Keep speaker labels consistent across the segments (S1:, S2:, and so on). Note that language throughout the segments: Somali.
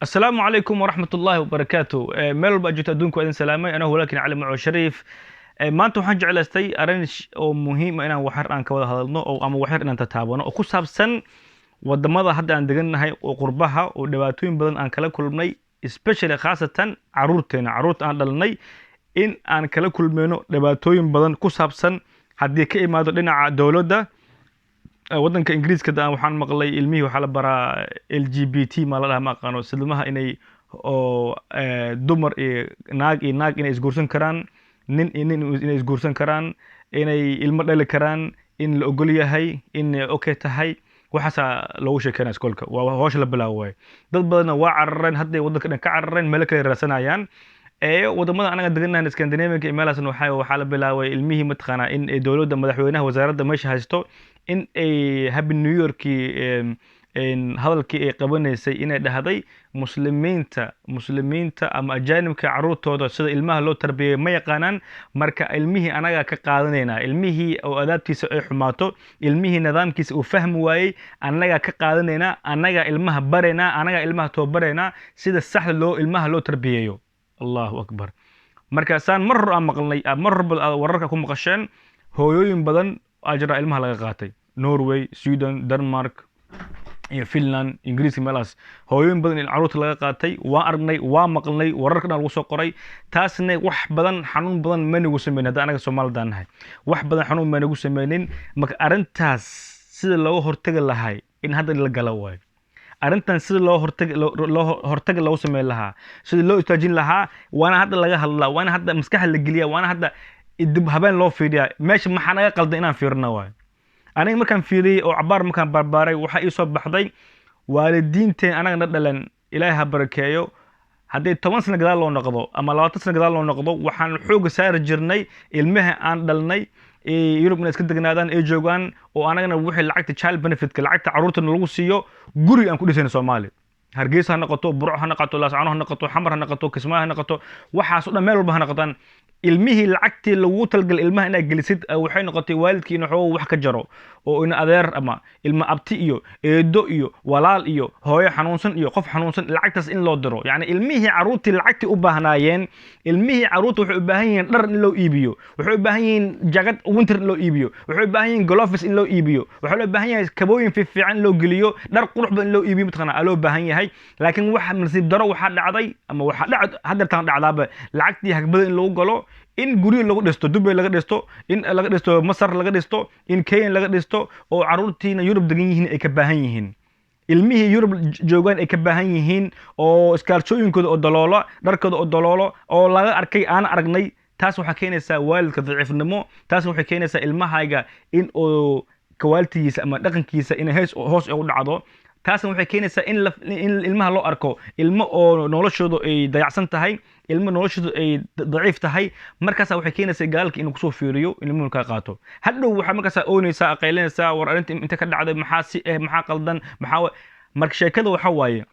S1: Asalaamu calaykum waraxmat ullaahi wabarakaatu. Meel walba aad joogto adduunka waa idin salaamay. Anahu walaalkiin Cali Maco Shariif. Maanta waxaan jeclaystay arrin oo muhiim ah inaan waxyar aan ka wada hadalno oo ama waxyar inaan tataabano oo ku saabsan wadamada hadda aan degannahay oo qurbaha oo dhibaatooyin badan aan kala kulmnay, especially khaasatan caruurteena, caruurta aan dhalnay, in aan kala kulmayno dhibaatooyin badan ku saabsan haddii ka imaado dhinaca dowladda. Waddanka Ingiriiska da waxaan maqlay ilmihii waxaa la baraa LGBT ma la dhaha, ma aqaano, silmaha inay oo dumar iyo naag iyo naag inay isguursan karaan, nin iyo nin inay isguursan karaan, inay ilmo dhali karaan, in la ogol yahay, in okay tahay. Waxaasaa loogu sheekeynaya iskoolka, waa howsha la bilaabo waaye. Dad badanna waa carareen, hadday waddanka dhan ka carareen, meelo kale raadsanayaan. Ee wadamada anaga deganahan, Scandinavianka iyo meelahaasna, waxaa la bilaabay ilmihii mataqaanaa in ay dowladda, madaxweynaha, wasaaradda meesha haysto in ay Happy New Yearkii hadalkii ay qabanaysay inay dhahday muslimiinta ama ajaanibka caruurtooda sida ilmaha loo tarbiyeeyo ma yaqaanaan. Marka ilmihii anaga ka qaadanaynaa, ilmihii oo adaabtiisa ay xumaato, ilmihii nidaamkiisa uu fahmi waayey, annagaa ka qaadanaynaa, annagaa ilmaha baraynaa, annagaa ilmaha tababaraynaa sida saxda loo ilmaha loo tarbiyeeyo. Allahu akbar. Markaasaan mar hor aan maqlnay, mar horba aad wararka ku maqasheen, hooyooyin badan aa jira ilmaha laga qaatay Norway, Sweden, Denmark iyo Finland, Ingiriiska, meelahaas hooyooyin badan in caruurta laga qaatay waa aragnay, waa maqlnay, wararka dhan lagu soo qoray. Taasna wax badan xanuun badan ma nagu sameynin. Hadda anaga Soomaalidaan nahay, wax badan xanuun ma nagu sameynin. Marka arrintaas sida looga hortagi lahay in hadda la gala waayo. Arrintan sida loo hortaga loogu sameyn lahaa, sida loo istaajin lahaa, waana hadda laga hadlaa, waana hadda maskaxda la geliyaa, waana hadda dib habeen loo fiiriyaa. Meesha maxaa naga qaldan inaan fiirina waayo. Aniga markaan fiiriyey oo cabaar markaan barbaaray, waxaa ii soo baxday waalidiinteen anaga na dhalan, Ilaahay ha barakeeyo, hadday 10 sano gadaal loo noqdo ama 20 sano gadaal loo noqdo, waxaan xooga saari jirnay ilmaha aan dhalnay ee Yurub inay iska degnaadaan ay joogaan, oo anagana wixii lacagta child benefitka, lacagta carruurtana lagu siiyo, guri aan ku dhisayno Soomaali, Hargeysa ha noqoto, Burco ha noqoto, Laascano ha noqoto, Xamar ha noqoto, Kismaayo ha noqoto, waxaas o dhan meel walba ha noqotaan. Ilmihii lacagtii lagu talgalay ilmaha inaad gelisid, waxay noqotay waalidkii inuu xoogo wax ka jaro oo ina adeer ama ilma abti iyo eedo iyo walaal iyo hooyo xanuunsan iyo qof xanuunsan lacagtaas in loo diro. Yacni ilmihii carruurtii lacagtii u baahnaayeen, ilmihii carruurta waxay u baahan yihiin dhar in loo iibiyo, waxay u baahan yihiin jacket winter in loo iibiyo, waxay u baahan yihiin gloves in loo iibiyo, waxaa loo baahan yahay kabooyin fiifiican in loo geliyo, dhar qurux badan in loo iibiyo, mataqaana aa loo baahan yahay. Laakiin waxa nasiib daro waxaa dhacday ama waxaa dhac haddeertaan dhacdaaba lacagtii hagbada in lagu galo, in guryo lagu dhisto, Dubay laga dhisto, in laga dhisto Masar, laga dhisto in Kenya laga dhisto, oo carruurtiina Yurub degan yihiin ay ka baahan yihiin, ilmihii Yurub joogaan ay ka baahan yihiin, oo iskaalshooyinkooda oo daloolo, dharkooda oo daloolo, oo laga arkay aan aragnay. Taas waxaa keenaysaa waalidka daciifnimo. Taas waxay keenaysaa ilmahayga in uu qualitygiisa ama dhaqankiisa inay hees hoos ugu dhacdo. Taasna waxay keenaysaa in ilmaha loo arko ilmo oo noloshoodu ay dayacsan tahay, ilmo noloshoodu ay daciif tahay. Markaasa waxay keenaysaa gaalka inuu kusoo fiiriyo, in ilmuhu kaa qaato. Hadhow waxaa markaasaa oonaysaa, qaylinaysaa, war arrinta inta ka dhacday maxaa si eh, maxaa qaldan, maxaa marka sheekada waxa waaye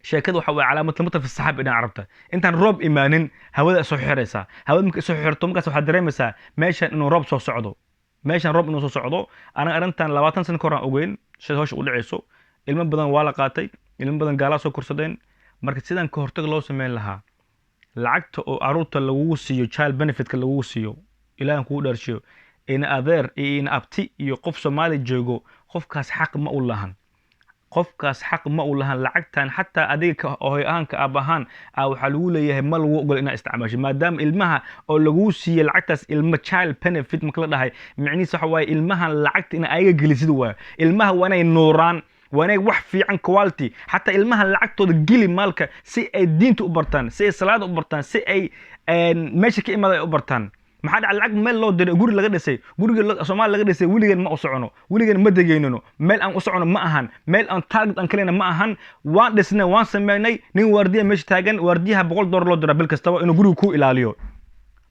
S1: calaamad lamata fi saxaab dhinaca Carabta. Intaan roob imaanin hawada soo xiraysaa. Hawada markay soo xirto, markaas waxaad dareemaysaa meeshan inuu roob soo socdo, meeshan roob inuu soo socdo. Anaga arrintan 20 sano ka hor aan ogeyn sida hawsha u dhacayso. Ilmo badan waa la qaatay, ilmo badan gaalaa soo korsadeen. Marka sidaan ka hortag loo sameyn lahaa lacagta oo caruurta lagugu siiyo, child benefitka lagugu siiyo, Ilaahan kugu dhaarshiyo, ina adeer iyo ina abti iyo qof Soomaali joogo, qofkaas xaq ma u lahan, qofkaas xaq ma u lahan lacagtan. Xataa adiga ka hooyo ahaan, ka aab ahaan ah, waxaa lagu leeyahay ma lagu ogol inaad isticmaasho, maadaama ilmaha oo laguu siiyey lacagtaas. Ilmo child benefit marka la dhahay, micnihiis waxa waaye ilmahan lacagta in ayaga gelisid waayo. Ilmaha waa inay nuuraan, waa inay wax fiican quality. Xataa ilmaha lacagtooda geli maalka si ay diinta u bartaan, si ay salaada u bartaan, si ay meesha ka imaada ay u bartaan. Maxaa dhaca? Lacag meel loo diray, guri laga dhisay, guriga Soomaali laga dhisay, weligeen ma u socono, weligeen ma degeynano, meel aan u socono ma ahan, meel aan target aan kalena ma ahan. Waan dhisnay, waan sameynay, nin waardiya meesha taagan, waardiyaha $100 loo diraa bil kastaba inuu guriga ku ilaaliyo.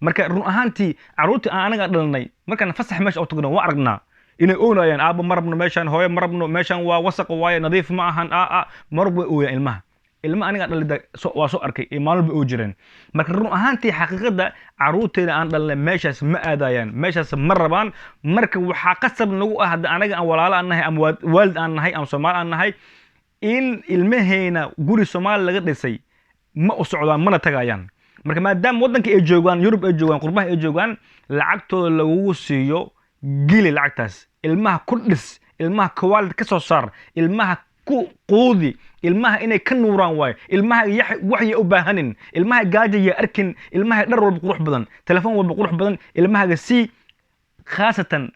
S1: Marka run ahaantii carruurtii aan anaga dhalanay, markaan fasax meesha u tagno, waa aragnaa inay oonayaan: "Aabbo, ma rabno meeshaan, hooyo, ma rabno meeshaan, waa wasaq waaye, nadiif ma ahan." A mar way ooyaan ilmaha. Ilma aniga dhalida waa soo arkay iyo maalin bay oo jireen. Marka run ahaantii xaqiiqada carruurteena aan dhalnay meeshaas ma aadayaan, meeshaas ma rabaan. Marka waxaa qasab nagu ah hadda anaga aan walaalo aan nahay ama waalid aan nahay ama Soomaali aan nahay. In ilmaheyna guri Soomaali laga dhisay ma u socdaan, mana tagayaan. Marka maadaama waddanka ay joogaan, Yurub ay joogaan, qurbaha ay joogaan, lacagtooda lagugu siiyo, geli lacagtaas, ilmaha ku dhis, ilmaha quality ka soo saar, ilmaha ku quudi, ilmaha inay ka nuuraan waayo. Ilmaha waxya u baahanin, ilmaha gaaja ya arkin, ilmaha dhar walba qurux badan, telefoon walba qurux badan ilmahaga sii. Khaasatan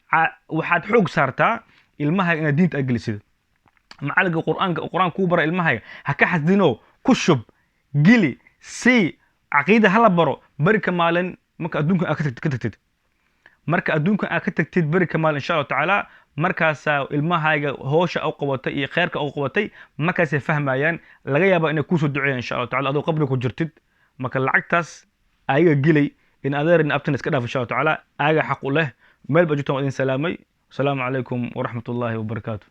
S1: waxaad xoog saartaa ilmaha inaad diinta aad gelisid. Macalinka Qur-aanka, Qur-aan kuu bara ilmahaga, ha ka xasdino, ku shub, geli, sii, caqiida hala baro. Beri ka maalin marka adduunkan aad ka tagtid, marka adduunkan aad ka tagtid, beri ka maalin, insha Allahu tacaala, markaasaa ilmahayga hoosha u qabatay iyo kheyrka u qabatay markaasay fahmayaan. Laga yaabaa inay kuusoo duceeyaan, insha Allahu tacala, adoo qabri ku jirtid. Marka lacagtaas ayaga gelay, in adeer in abtina iska dhaaf, insha Allahu tacaala, ayaga xaq u leh. Meel baa joogtaan, waa idin salaamay. Asalaamu calaykum waraxmat ullaahi wabarakaatu.